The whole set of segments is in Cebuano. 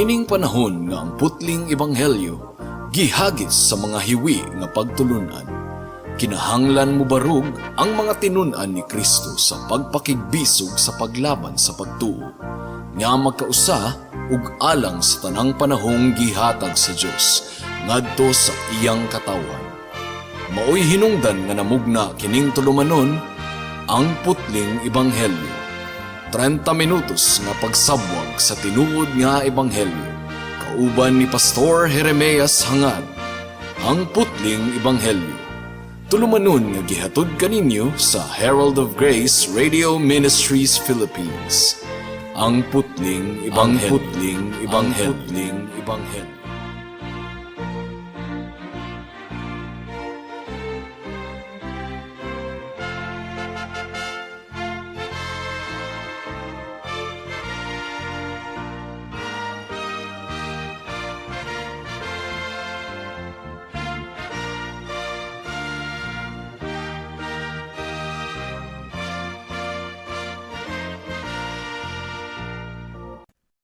Niining panahon nga ang putling ebanghelyo gihagis sa mga hiwi nga pagtulunan, kinahanglan mobarog ang mga tinun-an ni Kristo sa pagpakigbisog sa paglaban sa pagtuo nga magkausa ug alang sa tanang panahong gihatag sa Dios ngadto sa iyang katawhan. Maoy hinungdan nga namugna kining tulumanon, Ang Putling Ebanghelyo. 30 minutos nga pagsabwag sa tinuod nga ebanghelyo. Kauban ni Pastor Jeremias Hangad. Ang Putling Ebanghelyo. Tulumanon nga gihatod kaninyo sa Herald of Grace Radio Ministries Philippines. Ang Putling Ebanghelyo. Ang Putling Ebanghelyo. Ang Putling Ebanghelyo.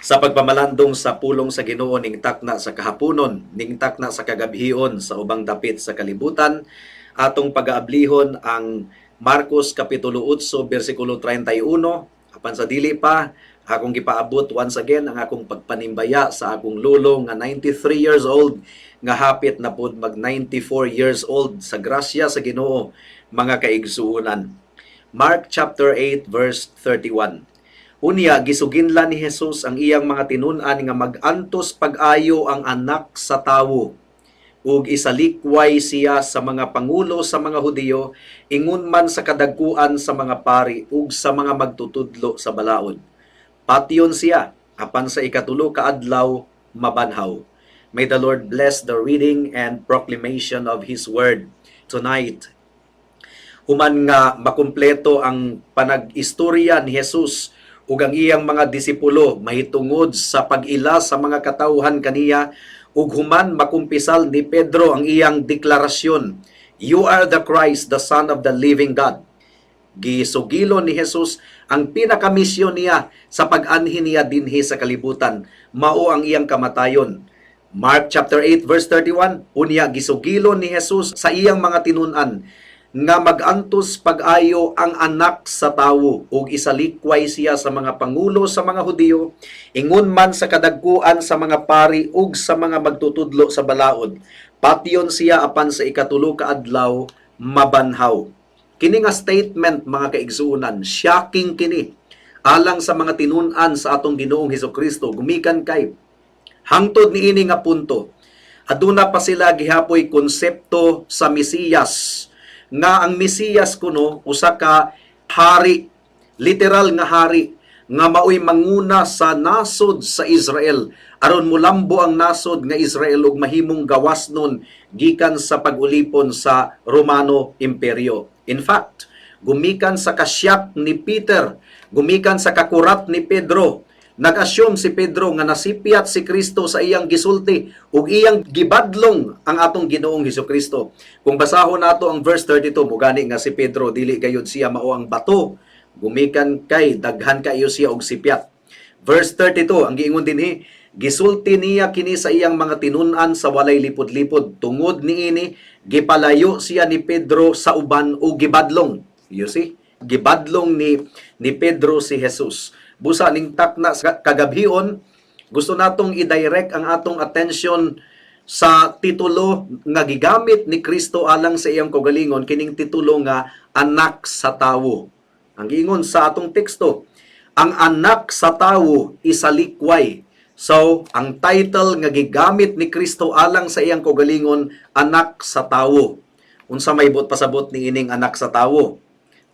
Sa pagpamalandong sa pulong sa Ginoo ning takna sa kahaponon, ning takna sa kagabhion sa ubang dapit sa kalibutan, atong pagaablihon ang Marcos kapitulo 8 bersikulo 31. Apan sa dili pa, akong gipaabot once again ang akong pagpanimbaya sa akong lolo nga 93 years old, nga hapit na pod mag 94 years old sa grasya sa Ginoo, mga kaigsuonan. Mark chapter 8 verse 31. Unya gisuginlan ni Jesus ang iyang mga tinun-an nga mag-antos pag-ayo ang Anak sa Tawo ug isalikway siya sa mga pangulo sa mga Hudiyo, ingon man sa kadagkuan sa mga pari ug sa mga magtutudlo sa balaod. Patyon siya apan sa ikatulo ka adlaw mabanhaw. May the Lord bless the reading and proclamation of His word tonight. Human nga makumpleto ang panag-istorya ni Jesus ug ang iyang mga disipulo mahitungod sa pag-ila sa mga katawhan kaniya, ug human makumpisal ni Pedro ang iyang deklarasyon, "You are the Christ, the Son of the living God," gisugilo ni Jesus ang pinakamisyon niya sa pag-anhi niya dinhi sa kalibutan, mao ang iyang kamatayon. Mark chapter 8 verse 31, unya gisugilo ni Jesus sa iyang mga tinun-an nga mag-antos pag-ayo ang Anak sa Tawo ug isalikway siya sa mga pangulo sa mga Hudiyo, ingon man sa kadagkuan sa mga pari ug sa mga magtutudlo sa balaod. Patyon siya apan sa ikatulo ka adlaw mabanhaw. Kini nga statement, mga kaigsuonan, shocking kini alang sa mga tinun-an sa atong Ginoong Hesukristo, gumikan kay hangtod niini nga punto aduna pa sila gihapoy konsepto sa Mesiyas, nga ang Mesiyas kuno usa ka hari, literal nga hari nga maoy manguna sa nasod sa Israel aron mulambo ang nasod nga Israel ug mahimong gawas nun gikan sa pag-ulipon sa Romano Imperyo. In fact, gumikan sa kasyak ni Peter, gumikan sa kakurat ni Pedro, nag-assume si Pedro nga nasipyat si Kristo sa iyang gisulti ug iyang gibadlong ang atong Ginoong Hesukristo. Kung basahon nato ang verse 32, mugani nga si Pedro dili gayud siya mao ang bato, gumikan kay daghan kaayo siya og sipyat. Verse 32, ang giingon dinhi, gisulti niya kini sa iyang mga tinun-an sa walay lipod-lipod. Tungod niini, gipalayo siya ni Pedro sa uban ug gibadlong. You see? Gibadlong ni Pedro si Jesus. Busa ning takna sa kagabhion, gusto natong i-direct ang atong attention sa titulo nga gigamit ni Kristo alang sa iyang kaugalingon, kining titulo nga Anak sa Tawo. Ang giingon sa atong teksto, ang Anak sa Tawo isalikway. So, ang title nga gigamit ni Kristo alang sa iyang kaugalingon, Anak sa Tawo. Unsa may buot pasabot ni ining Anak sa Tawo?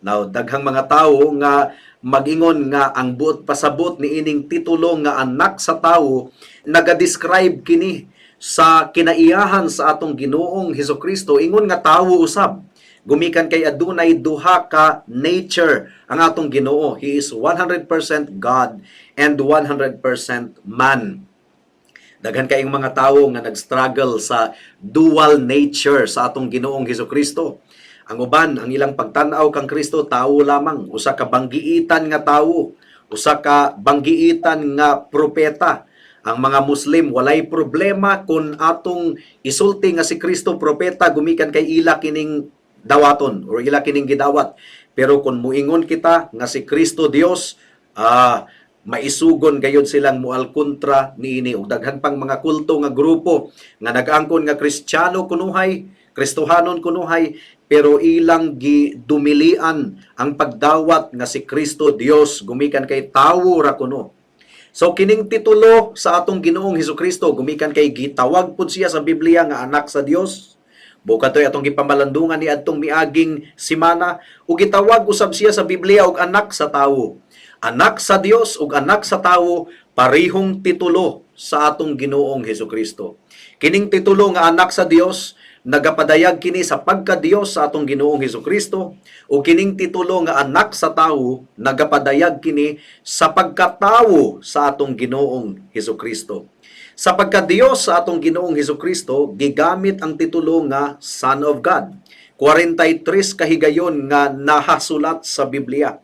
Now, daghang mga tawo nga magingon nga ang buot pasabot ni ining titulo nga Anak sa Tawo, naga-describe kini sa kinaiyahan sa atong Ginoong Hesukristo ingon nga tawo usab. Gumikan kay adunay duha ka nature ang atong Ginoo. He is 100% God and 100% man. Daghan kayong mga tawo nga nag-struggle sa dual nature sa atong Ginoong Hesukristo. Ang uban, ang ilang pagtan-aw kang Kristo, tawo lamang, usa ka banggiitan nga tawo, usa ka banggiitan nga propeta. Ang mga Muslim, walay problema kung atong isulti nga si Kristo propeta gumikan kay ila kining dawaton or ila kining gidawat. Pero kung muingon kita nga si Kristo Dios, maisugon gayud silang mual kontra niini. Ug daghan pang mga kulto nga grupo nga nag-angkon nga Kristiyano kunuhay, Kristohanon kunuhay, pero ilang gidumilian ang pagdawat nga si Kristo Dios gumikan kay tawo ra kuno. So kining titulo sa atong Ginoong Hesukristo, gumikan kay gitawag pud siya sa Biblia nga anak sa Dios. Bukatoy atong gipamalandungan ni adtong miaging simana, ug gitawag usab siya sa Biblia og anak sa tawo. Anak sa Dios ug anak sa tawo, parehong titulo sa atong Ginoong Hesukristo. Kining titulo nga anak sa Dios nagapadayag kini sa pagka-Dios sa atong Ginoong Hesukristo, ug kining titulo nga anak sa tawo nagapadayag kini sa pagkatawo sa atong Ginoong Hesukristo. Sa pagka-Dios sa atong Ginoong Hesukristo, gigamit ang titulo nga Son of God. 43 kahigayon nga nahasulat sa Biblia.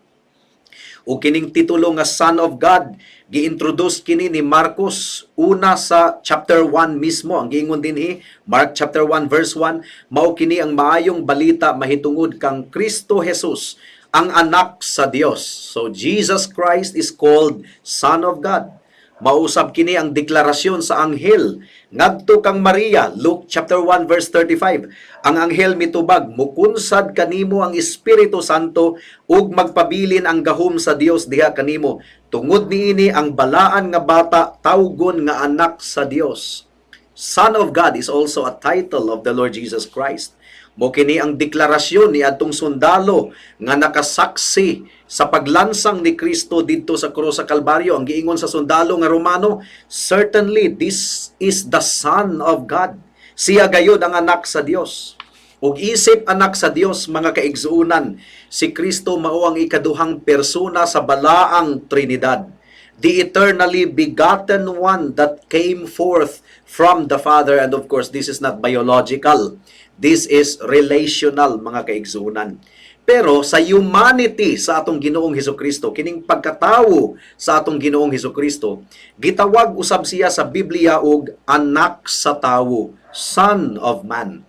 O kining titulo nga Son of God, giintroduce kini ni Marcos una sa chapter 1 mismo. Ang giingon dinhi, Mark chapter 1 verse 1, mao kini ang maayong balita mahitungod kang Kristo Jesus, ang anak sa Dios. So Jesus Christ is called Son of God. Mausab kini ang deklarasyon sa anghel ngadto kang Maria, Luke chapter 1 verse 35. Ang anghel mitubag, "Mukunsad kanimo ang Espiritu Santo ug magpabilin ang gahom sa Dios diha kanimo. Tungod niini, ang balaan nga bata tawgon nga anak sa Dios." Son of God is also a title of the Lord Jesus Christ. Mo kini ang deklarasyon ni adtong sundalo nga nakasaksi sa paglansang ni Kristo didto sa krus sa Kalbaryo. Ang giingon sa sundalo nga Romano, "Certainly this is the Son of God." Siya gayud ang anak sa Dios. Ug isip anak sa Dios, mga kaigsuonan, si Kristo mao ang ikaduhang persona sa balaang Trinidad. The eternally begotten one that came forth from the Father. And of course, this is not biological. This is relational, mga kaigsuonan. Pero sa humanity sa atong Ginoong Hesukristo, kining pagkatawo sa atong Ginoong Hesukristo, gitawag usab siya sa Biblia og anak sa tawo, Son of Man.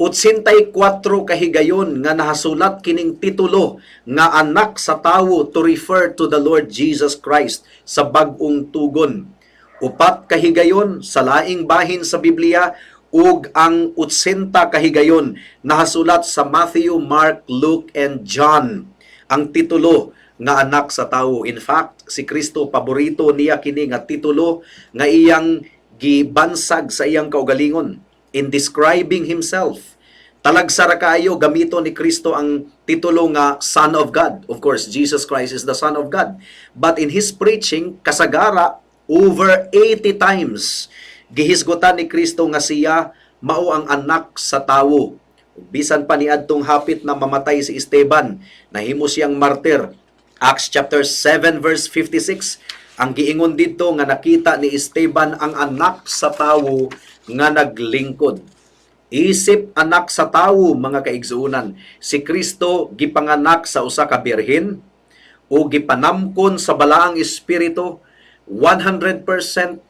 84 kahigayon nga nahasulat kining titulo nga anak sa tawo to refer to the Lord Jesus Christ sa Bag-ong Tugon. 4 kahigayon sa laing bahin sa Biblia ug ang 80 kahigayon nahasulat sa Matthew, Mark, Luke, and John ang titulo nga anak sa tawo. In fact, si Kristo, paborito niya kini nga titulo nga iyang gibansag sa iyang kaugalingon in describing himself. Talagsa ra kaayo gamito ni Kristo ang titulo nga Son of God. Of course, Jesus Christ is the Son of God. But in his preaching, kasagara over 80 times gihisgutan ni Kristo nga siya mao ang anak sa tawo. Bisan pa niadtong hapit na mamatay si Esteban, nahimo siyang martir. Acts chapter 7 verse 56, ang giingon didto nga nakita ni Esteban ang anak sa tawo nga naglingkod. Isip anak sa tawo, mga kaigsuonan, si Kristo gipanganak sa usa ka birhen o gipanamkon sa balaang espiritu. 100%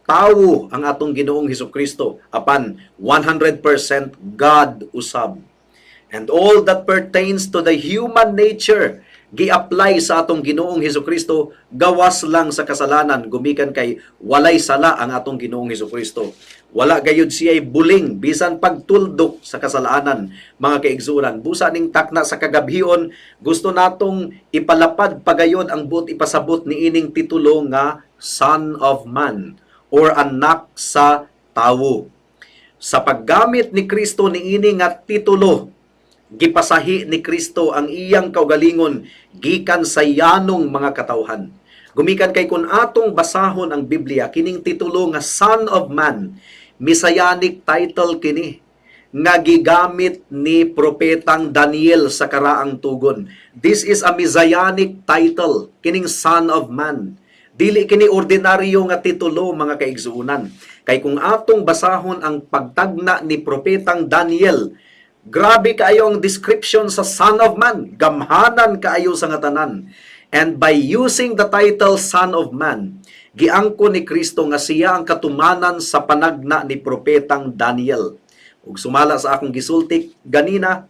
tawo ang atong Ginoong Hesukristo apan 100% God usab. And all that pertains to the human nature gi-apply sa atong Ginoong Hesukristo, gawas lang sa kasalanan gumikan kay walay sala ang atong Ginoong Hesukristo. Wala gayud siya'y buling bisan pagtuldok sa kasalanan, mga kaigsuonan. Busa ning takna sa kagabhion, gusto natong ipalapad pagayon ang buot ipasabot niining titulo nga Son of Man or anak sa tawo. Sa paggamit ni Kristo niini nga titulo, gipasahi ni Kristo ang iyang kaugalingon gikan sa yanong mga katawhan. Gumikan kay kun atong basahon ang Biblia, kining titulo nga Son of Man, messianic title kini nga gigamit ni propetang Daniel sa Karaang Tugon. This is a messianic title, kining Son of Man. Dili kini ordinaryo nga titulo, mga kaigsuonan. Kay kung atong basahon ang pagtagna ni propetang Daniel, grabe kaayo ang description sa Son of Man. Gamhanan kaayo sa nga tanan. And by using the title Son of Man, Giangkon ni Kristo nga siya ang katumanan sa panagna ni propetang Daniel. Ug sumala sa akong gisulti ganina,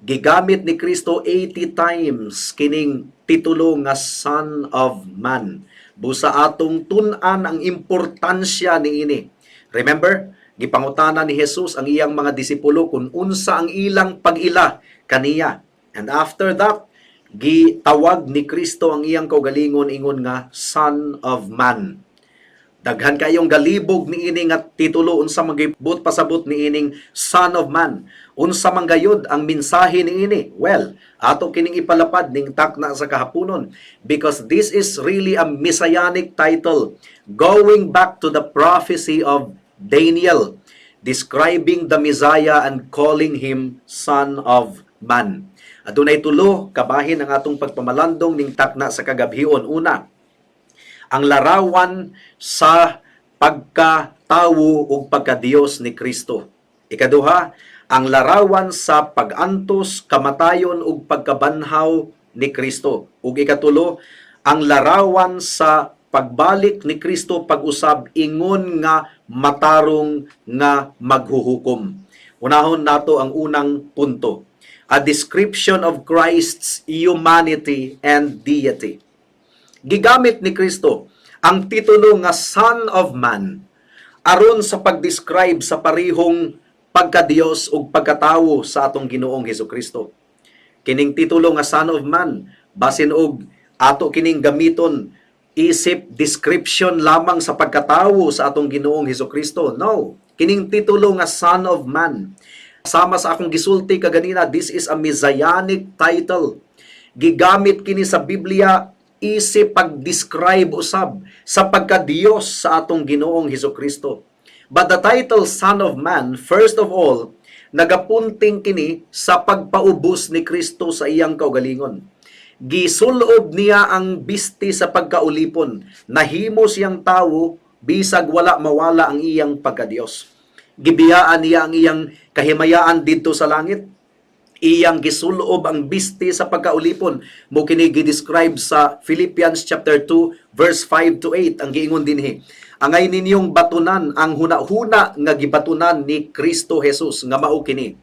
gigamit ni Kristo 80 times kining titulo nga Son of Man. Busa atong tun-an ang importansya niini. Remember, gipangutana ni Jesus ang iyang mga disipulo kung unsa ang ilang pag-ila kaniya. And after that, gitawag ni Kristo ang iyang kaugalingon ingon nga Son of Man. Daghan kayong galibog niini nga titulo, unsa man buot pasabot niining Son of Man. Unsa man gayud ang mensahe niini? Well, ato kining ipalapad ning takna sa kahaponon because this is really a messianic title going back to the prophecy of Daniel, describing the Messiah and calling him Son of Man. Adunay tulo kabahin ang atong pagpamalandong ning takna sa kagabhion. Una, ang larawan sa pagkatawo ug pagkadiyos ni Kristo. Ikaduha, ang larawan sa pag-antos, kamatayon ug pagkabanhaw ni Kristo. Ug ikatulo, ang larawan sa pagbalik ni Kristo pag-usab ingon nga matarong nga maghuhukom. Unahon nato ang unang punto. A description of Christ's humanity and deity. Gigamit ni Kristo ang titulo nga Son of Man aron sa pag-describe sa parihong pagkadiyos ug pagkatawo sa atong Ginoong Hesukristo. Kining titulo nga Son of Man, basin og ato kining gamiton isip description lamang sa pagkatawo sa atong Ginoong Hesukristo. No, kining titulo nga Son of Man, sama sa akong gisulti kaganina, this is a messianic title. Gigamit kini sa Biblia isip pag-describe usab sa pagkadiyos sa atong Ginoong Hesukristo. But the title Son of Man, first of all, nagapunting kini sa pagpaubos ni Kristo sa iyang kaugalingon. Gisulob niya ang bisti sa pagkaulipon. Nahimo siyang tawo bisag wala mawala ang iyang pagkadiyos. Gibiyaan niya ang iyang kahimayaan didto sa langit. Iyang gisulob ang bisti sa pagkaulipon. Mao kini gi-describe sa Philippians chapter 2 verse 5 to 8 ang giingon dinhi. Angay ninyong batunan ang hunahuna nga gibatunan ni Kristo Jesus nga mao kini.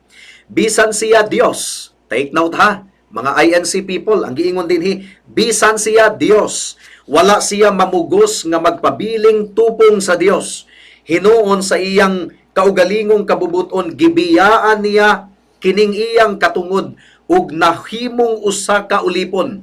Bisan siya Dios. Take note ha, mga INC people, ang giingon dinhi, bisan siya Dios, wala siya mamugos nga magpabiling tupong sa Dios. Hinuon sa iyang kaugalingong kabubuton, gibiyaan niya kining iyang katungod ug nahimong usa ka ulipon.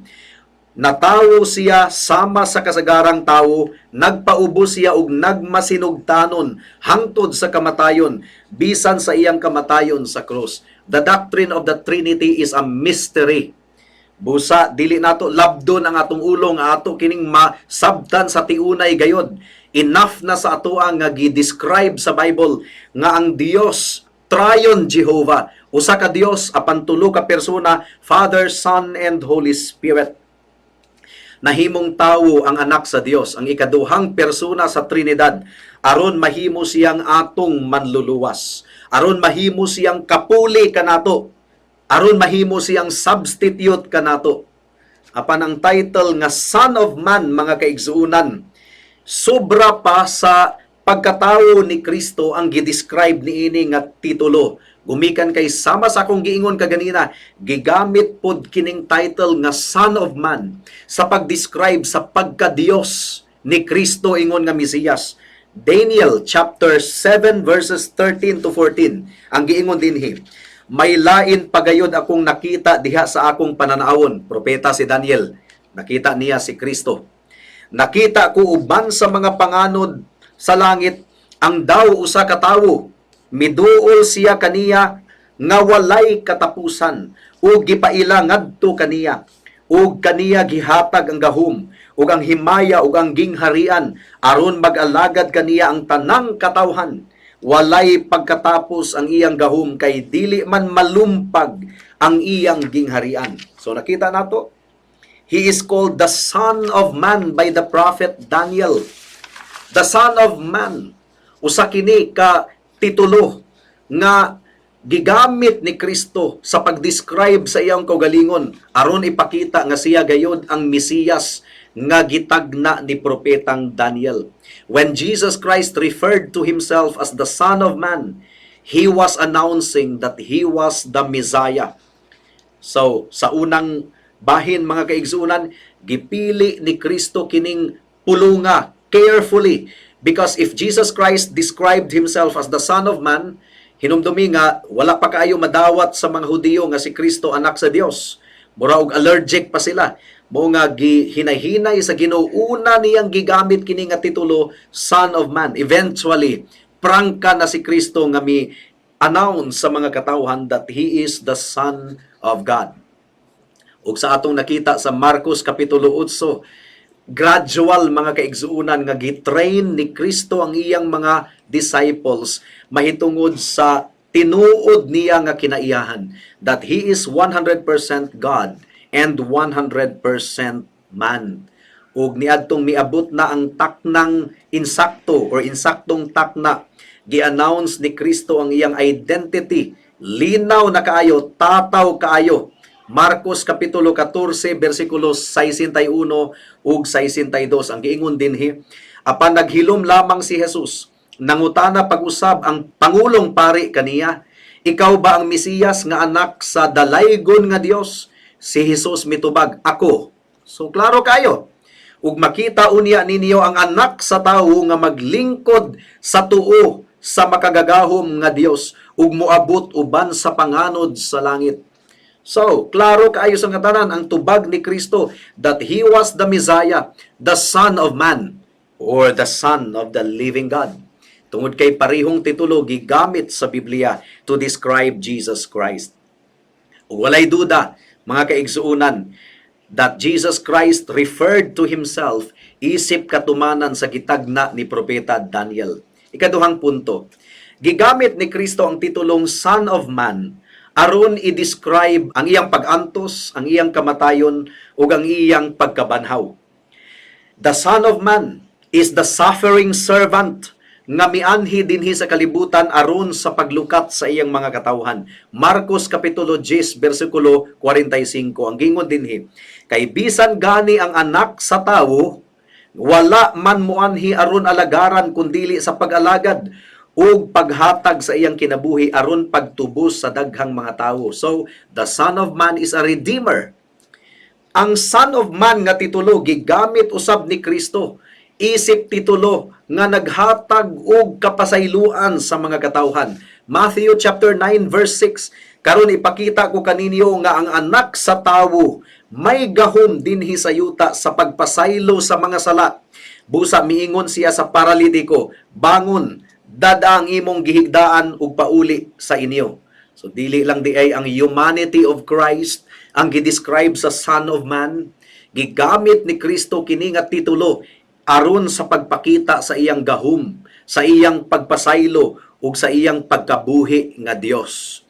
Natawo siya sama sa kasagarang tawo, nagpaubos siya ug nagmasinugtanon hangtod sa kamatayon, bisan sa iyang kamatayon sa krus. The doctrine of the Trinity is a mystery. Busa dili nato labdon ang atong ulo nga ato kining masabtan sa tiunay gayod. Enough na sa atoa nga gi-describe sa Bible nga ang Dios Triune Jehovah, usa ka Dios apan tulo ka persona, Father, Son and Holy Spirit. Nahimong tawo ang Anak sa Dios, ang ikaduhang persona sa Trinidad, aron mahimo siyang atong manluluwas, aron mahimo siyang kapuli kanato, aron mahimo siyang substitute kanato. Apan ang title nga Son of Man, mga kaigsuonan, sobra pa sa pagkatawo ni Kristo ang gi-describe niini nga titulo. Gumikan kay sama sa akong giingon kaganina, gigamit pod kining title nga Son of Man sa pag-describe sa pagka-Dios ni Kristo ingon nga Mesiyas. Daniel chapter 7 verses 13 to 14 ang giingon dinhi. May lain pagayod akong nakita diha sa akong pananawon. Propeta si Daniel. Nakita niya si Kristo. Nakita ko uban sa mga panganod sa langit ang daw usa ka tawo. Miduol siya kaniya nga walay katapusan ug gipaila ngadto kaniya, ug kaniya gihatag ang gahom ug ang himaya ug ang gingharian aron mag-alagad kaniya ang tanang katawhan. Walay pagkatapos ang iyang gahom kay dili man malumpag ang iyang gingharian. So nakita nato, he is called the Son of Man by the prophet Daniel. The Son of Man, usa kini ka titulo nga gigamit ni Kristo sa pag-describe sa iyang kaugalingon aron ipakita nga siya gayod ang Mesiyas. nga gitagna ni propetang Daniel. When Jesus Christ referred to himself as the Son of Man, he was announcing that he was the Messiah. So, sa unang bahin, mga kaigsuonan, gipili ni Kristo kining pulunga carefully because if Jesus Christ described himself as the Son of Man, hinumdumi nga wala pa kaayo madawat sa mga Hudiyo nga si Kristo anak sa Dios. Mura og allergic pa sila. Mao nga gihinay-hinay sa Ginoo, una niyang gigamit kini nga titulo, Son of Man. Eventually, prangka na si Kristo nga mi announce sa mga katawhan that he is the Son of God. Ug sa atong nakita sa Marcos Kapitulo 8, gradual, mga kaigsuonan, nga gitrain ni Kristo ang iyang mga disciples mahitungod sa tinuod niya nga kinaiyahan, that he is 100% God and 100% man. Ug niadtong miabot na ang taknang insakto or insaktong takna, gi-announce ni Kristo ang iyang identity. Linaw na kaayo, tataw kaayo. Marcos Kapitulo 14 bersikulo 61 ug 62 ang giingon dinhi: "Apan naghilom lamang si Jesus. Nangutana pag-usab ang pangulong pari kaniya, 'Ikaw ba ang Mesiyas nga anak sa dalaygon nga Dios?' Si Jesus mitubag, 'Ako.'" So klaro kayo. "Ug makita unya ninyo ang Anak sa Tawo nga maglingkod sa tuo sa Makagagahom nga Dios ug moabot uban sa panganod sa langit." So, klaro kaayo sa katanan ang tubag ni Kristo that he was the Messiah, the Son of Man, or the Son of the living God. Tungod kay parihong titulo gigamit sa Biblia to describe Jesus Christ. Ug walay duda, mga kaigsuonan, that Jesus Christ referred to himself isip katumanan sa gitagna ni Propeta Daniel. Ikaduhang punto, gigamit ni Kristo ang titulong Son of Man aron i-describe ang iyang pag-antos, ang iyang kamatayon ug ang iyang pagkabanhaw. The Son of Man is the suffering servant nga mianhi dinhi sa kalibutan aron sa paglukat sa iyang mga katawhan. Marcos Kapitulo 10 bersikulo 45 ang gingon dinhi: "Kay bisan gani ang Anak sa Tawo wala man moanhi aron alagaran kundili sa pag-alagad ug paghatag sa iyang kinabuhi aron pagtubos sa daghang mga tawo." So, the Son of Man is a redeemer. Ang Son of Man nga titulo gigamit usab ni Kristo isip titulo nga naghatag og kapasayloan sa mga katawhan. Matthew chapter 9 verse 6: "Karon ipakita ko kaninyo nga ang Anak sa Tawo may gahom dinhi sa yuta sa pagpasaylo sa mga sala." Busa miingon siya sa paralitiko, "Bangon, dad-a ang imong gihigdaan ug pauli sa inyo." So dili lang diay ang humanity of Christ ang gidescribe sa Son of Man. Gigamit ni Kristo kini nga titulo aron sa pagpakita sa iyang gahom, sa iyang pagpasaylo ug sa iyang pagkabuhi nga Dios.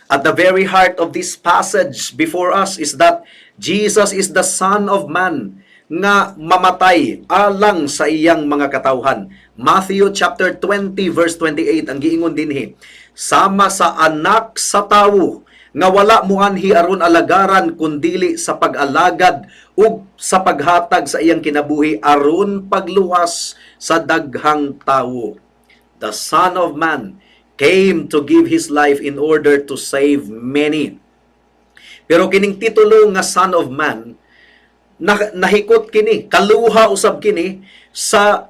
At the very heart of this passage before us is that Jesus is the Son of Man nga mamatay alang sa iyang mga katawhan. Matthew chapter 20 verse 28 ang giingon dinhi: "Sama sa Anak sa Tawo nga wala muanhi aron alagaran kundili sa pag-alagad ug sa paghatag sa iyang kinabuhi aron pagluwas sa daghang tawo." The Son of Man came to give his life in order to save many. Pero kining titulo nga Son of Man na, nahikot kini, kaluha usab kini sa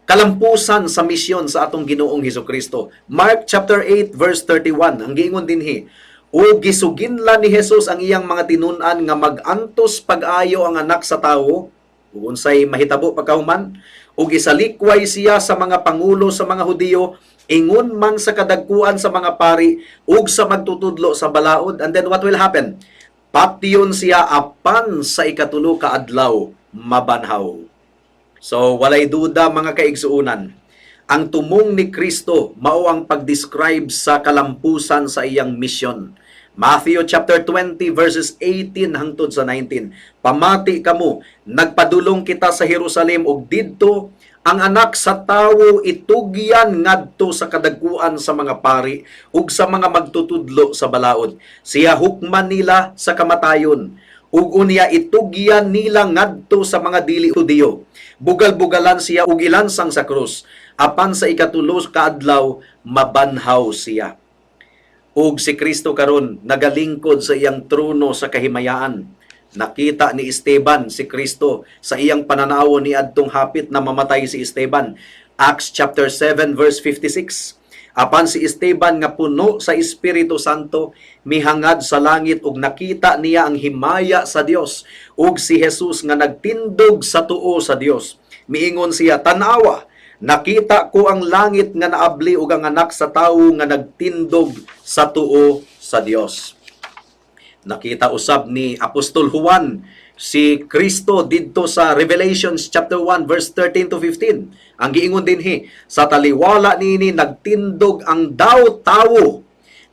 kalampusan sa misyon sa atong Ginoong Hesukristo. Mark chapter 8 verse 31 ang giingon dinhi: "Ug gisuginlan ni Jesus ang iyang mga tinun-an nga mag-antos pag-ayo ang Anak sa Tawo ug unsay mahitabo pagkahuman, ug isalikway siya sa mga pangulo sa mga Hudiyo, ingon man sa kadagkuan sa mga pari ug sa magtutudlo sa balaod." And then what will happen? "Patyon siya, apan sa ikatulo ka adlaw mabanhaw." So walay duda, mga kaigsuonan, ang tumong ni Kristo mao ang pag-describe sa kalampusan sa iyang misyon. Matthew chapter 20 verses 18 hangtod sa 19. "Pamati kamo, nagpadulong kita sa Jerusalem ug didto ang Anak sa Tawo itugyan ngadto sa kadagkuan sa mga pari ug sa mga magtutudlo sa balaod. Siya hukman nila sa kamatayon ug Ug unya itugyan nila ngadto sa mga dili Hudiyo. Bugal-bugalan siya ug ilansang sa krus. Apan sa ikatulo ka adlaw mabanhaw siya. Ug si Kristo karon nagalingkod sa iyang trono sa kahimayaan. Nakita ni Esteban si Kristo sa iyang pananaw ni adtong hapit na mamatay si Esteban. Acts chapter 7 verse 56. Apan si Esteban nga puno sa Espiritu Santo mihangad sa langit ug nakita niya ang himaya sa Dios ug si Jesus nga nagtindog sa tuo sa Dios. Miingon siya, "Tan-awa, nakita ko ang langit nga naabli ug ang Anak sa Tawo nga nagtindog sa tuo sa Dios." Nakita usab ni Apostol Juan si Kristo didto sa Revelations chapter 1 verse 13 to 15. Ang giingon dinhi, sa taliwala niini nagtindog ang daw tawo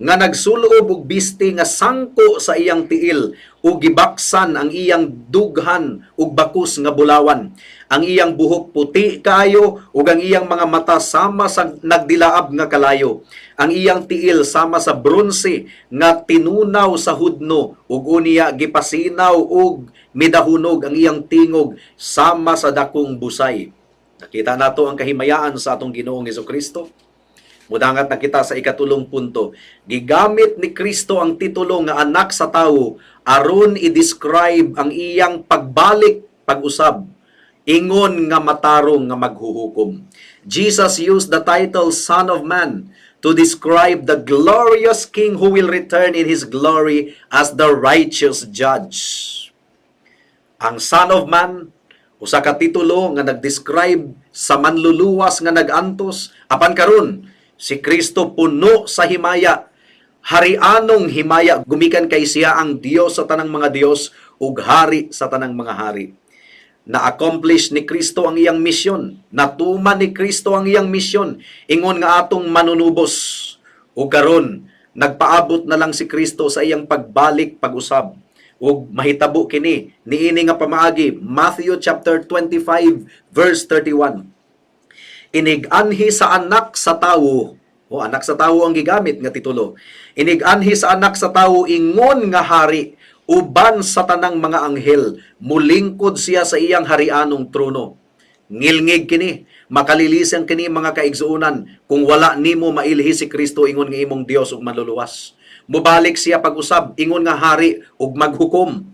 nga nagsulob og bisti nga sangko sa iyang tiil ug gibaksan ang iyang dughan og bakus nga bulawan. Ang iyang buhok puti kaayo ug ang iyang mga mata sama sa nagdilaab nga kalayo. Ang iyang tiil sama sa bronse nga tinunaw sa hudno ug unya gipasinaw ug midahunog ang iyang tingog sama sa dakong busay. Nakita nato ang kahimayaan sa atong Ginoong Kristo. Mudangat na kita sa ikatulong punto. Gigamit ni Kristo ang titulo nga Anak sa Tawo aron i-describe ang iyang pagbalik pag-usab ingon nga matarong nga maghuhukom. Jesus used the title Son of Man to describe the glorious King who will return in His glory as the righteous judge. Ang Son of Man, usa ka titulo nga nag-describe sa manluluwas nga nag-antos, apan karon si Kristo puno sa himaya, harianong himaya, gumikan kay siya ang Dios sa tanang mga dios ug hari sa tanang mga hari. Na-accomplish ni Kristo ang iyang misyon. Natuman ni Kristo ang iyang misyon ingon nga atong manunubos. Ug karon nagpaabot na lang si Kristo sa iyang pagbalik pag-usab. Ug mahitabo kini niini nga pamaagi, Matthew chapter 25 verse 31. Inig-anhi sa Anak sa Tawo, o Anak sa Tawo ang gigamit nga titulo. Inig-anhi sa Anak sa Tawo ingon nga hari uban sa tanang mga anghel, mulingkod siya sa iyang harianong trono. Ngilngig kini, makalilisan kini, mga kaigsuonan, kung wala nimo mailhi si Kristo ingon nga imong Dios ug manluluwas. Mubalik siya pag-usab ingon nga hari ug maghukom.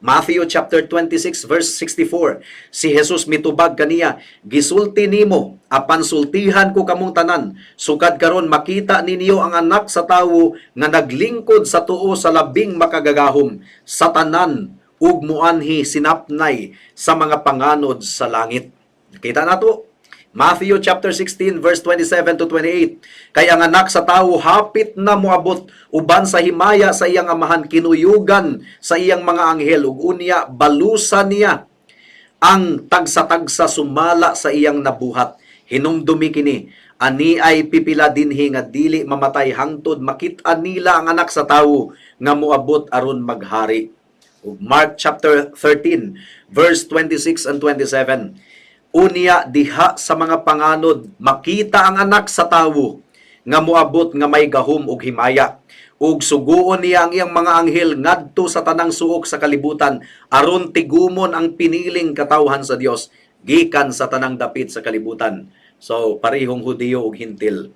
Matthew chapter 26 verse 64. Si Jesus mitubag kaniya, "Gisulti nimo, apan sultihan ko kamong tanan, sukad karon makita ninyo ang Anak sa Tawo nga naglingkod sa tuo sa Labing Makagagahom sa tanan ug muanhi sinapnay sa mga panganod sa langit." Kita nato Matthew chapter 16 verse 27 to 28. Kay ang Anak sa Tawo hapit na moabot uban sa himaya sa iyang Amahan kinuyugan sa iyang mga anghel ug unya balusan niya ang tagsa-tagsa sumala sa iyang nabuhat. Hinumdumi kini, ani ay pipila dinhi nga dili mamatay hangtod makit-an nila ang Anak sa Tawo nga moabot aron maghari. Ug Mark chapter 13 verse 26 and 27. Unya diha sa mga panganod makita ang Anak sa Tawo nga moabot nga may gahom ug himaya, ug suguon niya ang iyang mga anghel ngadto sa tanang suok sa kalibutan aron tigumon ang piniling katawhan sa Dios gikan sa tanang dapit sa kalibutan. So parehong Hudiyo ug Hintil.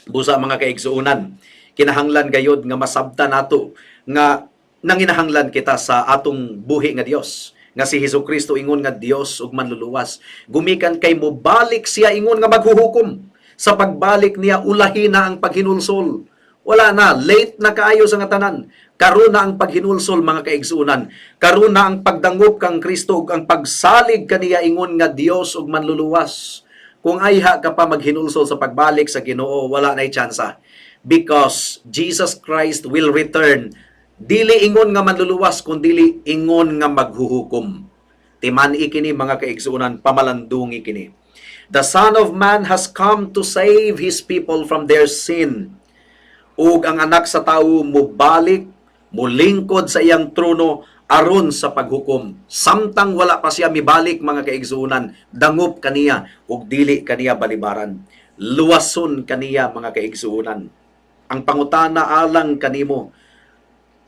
Busa, mga kaigsuonan, kinahanglan gayod nga masabtan nato nga nanginahanglan kita sa atong buhi nga Dios nga si Hesus Kristo ingon nga Dios ug manluluwas. Gumikan kay mobalik siya ingon nga maghuhukom. Sa pagbalik niya, ulahi na ang paghinulsol. Wala na, late na kaayo sa nga tanan. Karon na ang paghinulsol, mga kaigsuonan. Karon na ang pagdangop kang Kristo ug ang pagsalig kaniya ingon nga Dios ug manluluwas. Kung ayha ka pa maghinulsol sa pagbalik sa Ginoo, wala nay tsansa. Because Jesus Christ will return dili ingon nga manluluwas kundili ingon nga maghuhukom. Timan-i kini, mga kaigsuonan, pamalandungi kini. The Son of Man has come to save His people from their sin. Ug ang Anak sa Tawo mubalik, mulingkod sa iyang trono aron sa paghukom. Samtang wala pa siya mibalik, mga kaigsuonan, dangop kaniya ug dili kaniya balibaran. Luwason kaniya, mga kaigsuonan. Ang pangutana alang kanimo,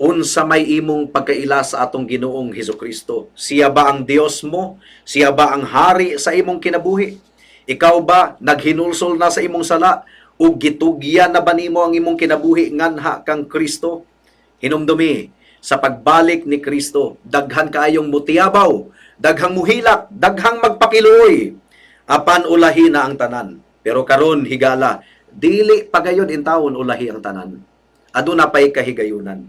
Unsa may imong pagkaila sa atong Ginoong Hesukristo? Siya ba ang Dios mo? Siya ba ang hari sa imong kinabuhi? Ikaw ba naghinulsol na sa imong sala ug gitugyan na ba nimo ang imong kinabuhi nganha kang Kristo? Hinumdumi, sa pagbalik ni Kristo, daghan kaayong mutiyabaw, daghang muhilak, daghang magpakiluoy. Apan ulahi na ang tanan. Pero karon higala, dili pagayon intawon ulahi ang tanan. Aduna pay kahigayunan.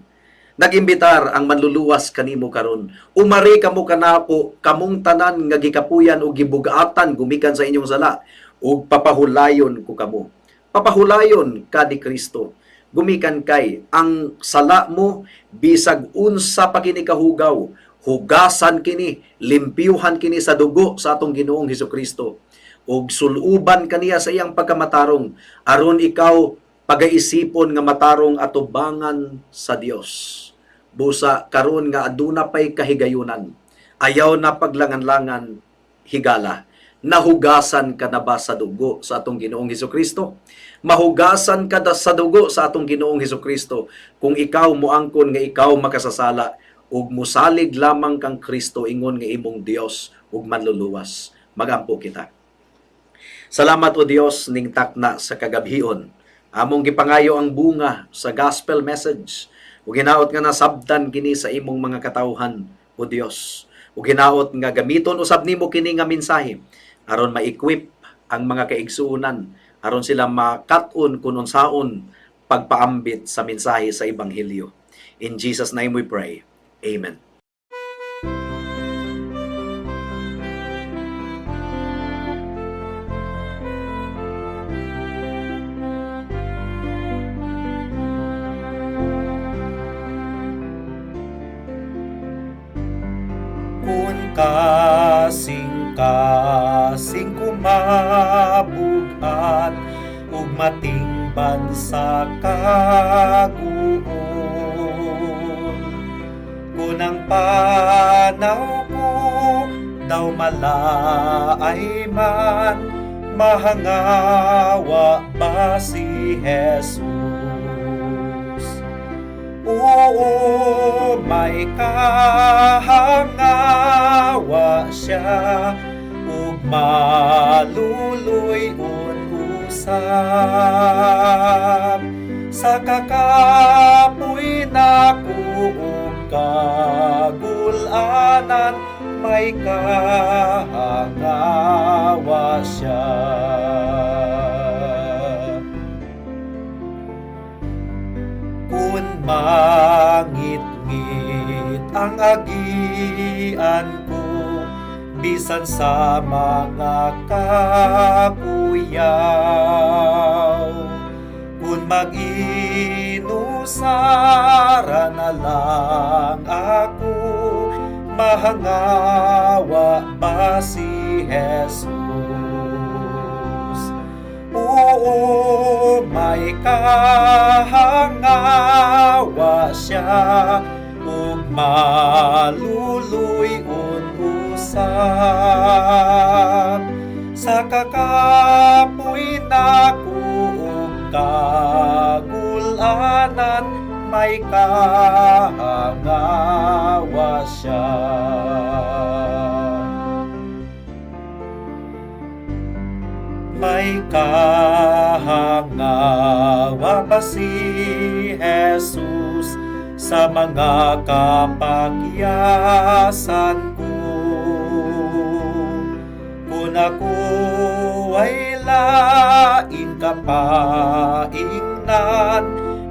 Nag-imbitar ang manluluwas kanimo karon. Umari kamo kanako, kamong tanan nga gikapuyan og gibugatan gumikan sa inyong sala ug papahulayon ko kamo. Papahulayon ka ni Kristo. Gumikan kay ang sala mo bisag unsa pa kini kahugaw, hugasan kini, limpyuhan kini sa dugo sa atong Ginoong Hesukristo. Ug suluban kaniya sa iyang pagkamatarong aron ikaw pagaisipon nga matarong atubangan sa Dios. Busa karon nga aduna pay kahigayunan. Ayaw na paglangan-langan, higala. Nahugasan ka na ba sa dugo sa atong Ginoong Hesukristo? Mahugasan ka da sa dugo sa atong Ginoong Hesukristo kung ikaw moangkon nga ikaw makasasala ug mosalig lamang kang Kristo ingon nga imong Dios ug manluluwas. Magampo kita. Salamat, O Dios, ning takna sa kagabhion. Among gipangayo ang bunga sa gospel message. Ug hinaot nga nasabtan kini sa imong mga katawhan, O Dios. Ug hinaot nga gamiton usab nimo kini nga mensahe aron ma-equip ang mga kaigsuonan, aron sila makat-on kun unsaon pagpaambit sa mensahe sa ebanghelyo. In Jesus' name we pray. Amen. Kun kasing-kasing kumabugat ug matingban sa kaguol, kun ang panaw ko daw malaay man, mahangawa ba si Jesus? Oo, may kahangawa siya ug maluluy-on usab sa kakapoy nako ug kagulanan, may kahangawa siya. Kun mangitngit ang agian ko, bisan sa mga kakuyaw, kun mag-inusara na lang ako, mahangawa ba si Jesus? Oo, may kahangawa siya ug maluluy-on usab sa kakapoy nako ug kagulanan, may kahangawa siya. May kahangawa ba si Jesus sa mga kapakyasan ko? Kung ako ay laing kapaingnan,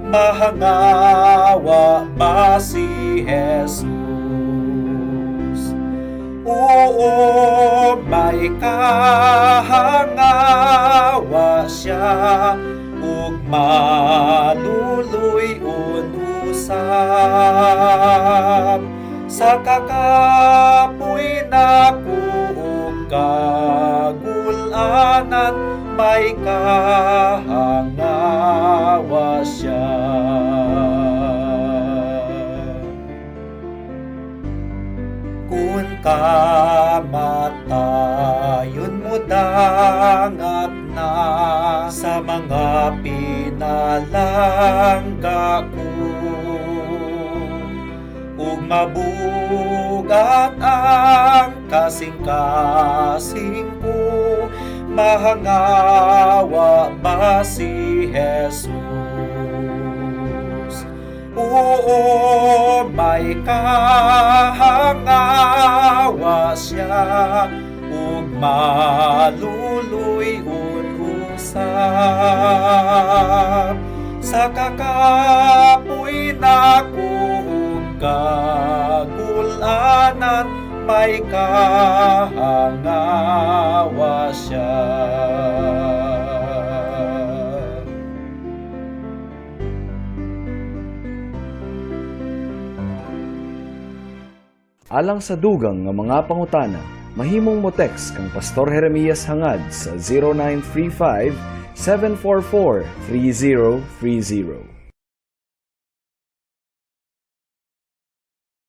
mahangawa ba si Jesus? Oo, may kahangawa siya ug maluluy-on usab sa kakapoy nako ug kagulanan, may kahangawa siya. Kun kamatayon mo dangat na sa mga pinalangga ko, Ug mabugat ang kasing-kasing ko, mahangawa ba si Jesus? Oo, may kahangawa siya ug maluluy-on usab sa kakapoy nako ug kagulanan, may kahangawa siya. Alang sa dugang nga mga pangutana, mahimong mo text kang Pastor Jeremias Hangad sa 0935 744 3030.